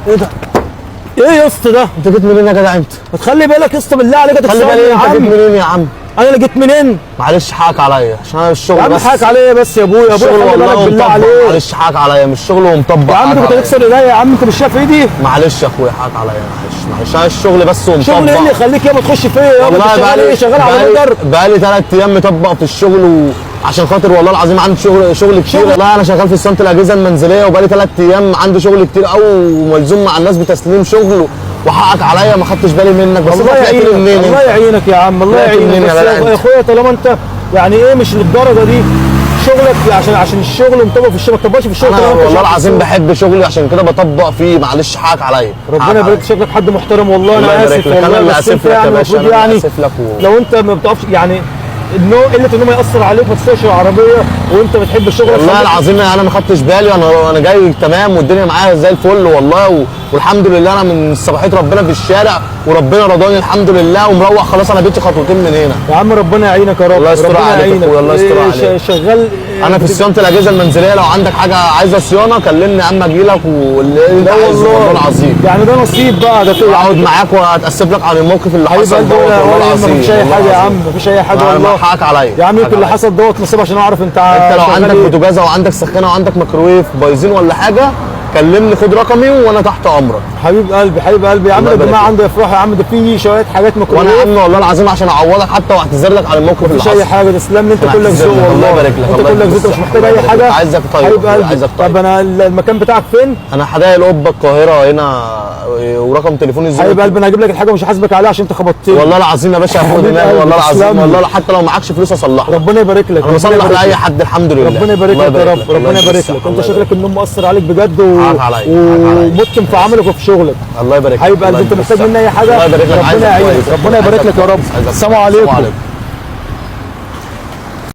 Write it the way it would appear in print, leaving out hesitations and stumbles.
ايه ده؟ ايه يا اسطى ده؟ انت جيت منين يا جدع انت؟ ما تخلي بالك يا اسطى بالله عليك، خلي هتكسرني بالك يا انت جيت عم. منين يا عم؟ انا اللي جيت منين؟ معلش حقك عليا عشان انا الشغل يا عم بس. حقك عليا بس يا ابويا، يا ابويا الشغل خلي والله بالك بالله ومطبق. عليك. معلش حقك عليا، مش الشغل ومطبق. يا عم حقك انت كنت عليا. هتكسر ايديا يا عم، انت مش شايف ايدي؟ معلش يا اخويا حقك عليا، معلش معلش انا الشغل بس ومطبق. شغل ايه اللي يخليك يابا تخش فيا يابا؟ انت والله شغال بقالي ايه؟ شغال على مدر؟ بقالي 3 ايام مطبق في الشغل وعشان خاطر والله العظيم عندي شغل كتير. شغل؟ والله انا شغال في صيانة الاجهزة المنزلية وبقالي 3 ايام عندي شغل كتير قوي وملزوم مع الناس بتسليم شغل، وحقك عليا ما خدتش بالي منك. بس انت الله طلعت لي يعينك، منين الله انت؟ يعينك يا عم، الله طلعت يعينك. منين يا بس جدع يا انت؟ اخويا طالما انت يعني ايه مش للدرجة دي شغلك، عشان الشغل ومطبق في الشغل، ما تطبقش في الشغل انا طالما انت والله شغال في العظيم الشغل. بحب شغلي عشان كده بطبق فيه. معلش حقك عليا، ربنا حقك يبارك، عليا. شكلك حد محترم والله. الله انا يبارك اسف لك. أنا والله، اللي بس آسف انت لك يا يعني باشا، المفروض أنا اللي يعني آسف لك لو انت ما بتقفش يعني النوم، قلة النوم هيأثر عليك، ما تسوقش العربية وانت بتحب شغلك. والله خليك- العظيم انا ما خدتش بالي، انا جاي تمام والدنيا معايا زي الفل والله والحمد لله. انا من صباحية ربنا في الشارع وربنا رضاني الحمد لله، ومروح خلاص انا بيتي خطوتين من هنا. يا عم ربنا يعينك يا رب، الله يستر ربنا عليك يا يعينك. اخويا، الله يستر إيه عليك. شغال انا في صيانة الاجهزة المنزلية، لو عندك حاجة عايزه صيانة كلمني يا عم اجي لك واللي انت لا عايزه والله العظيم. يعني ده نصيب بقى ده كده. اقعد معاك واتاسف لك عن الموقف اللي حبيب حصل قلبي، دوت ولا والله ولا يهمك، العظيم. مفيش اي والله حاجة يا العظيم. عم، مفيش اي حاجة ما والله. حقك عليا، يا عم حقك يمكن اللي عليا. حصل دوت نصيب، عشان اعرف انت انت لو شغال عندك ايه. بوتاجاز او عندك سخانه وعندك ميكروويف بايظين ولا حاجة كلمني، خد رقمي وانا تحت امرك. حبيب قلبي، حبيب قلبي يا عم. الله ده يبارك الجماعة لك. عنده يفرحوا يا عم، ده في شوية حاجات وانا ميكروويف. يا عم والله العظيم عشان اعوضك حتى واعتذر لك على الموقف اللي مفيش اي حصل. حاجة، تسلم لي انت أنا كلك أعتذر ذوق لك، الله والله. يبارك لك، انت الله كلك يبارك ذوق، انت مش لك. محتاج الله اي يبارك حاجة. لك. عايزك طيب، حبيب قلبي. عايزك طيب. طب انا المكان بتاعك فين؟ انا حدائق القبة القاهرة هنا، ورقم تليفوني الزيرو. حبيب قلبي انا هجيب لك الحاجة ومش هحاسبك عليها عشان انت خبطتني. والله العظيم يا باشا هاخد حبيب دماغي قلبي، والله العظيم. تسلم لي. والله حتى لو معكش فلوس اصلحها. ربنا يبارك لك، انا ربنا بصلح يبارك لاي لك. حد الحمد لله. ربنا يبارك الله لك يا رب، الله ربنا يديك يبارك الصحة، لك. الله انت يبارك شكلك النوم مأثر عليك بجد حقك عليا، حقك عليا. ومتقن في عملك وفي شغلك. الله يبارك لك. حبيب الله قلبي انت يديك محتاج الصحة. مني اي حاجة؟ الله يبارك لك. ربنا عايزك يعينك، كويس. ربنا يبارك لك يا رب. عايزك السلام كويس. عليكم. السلام عليكم.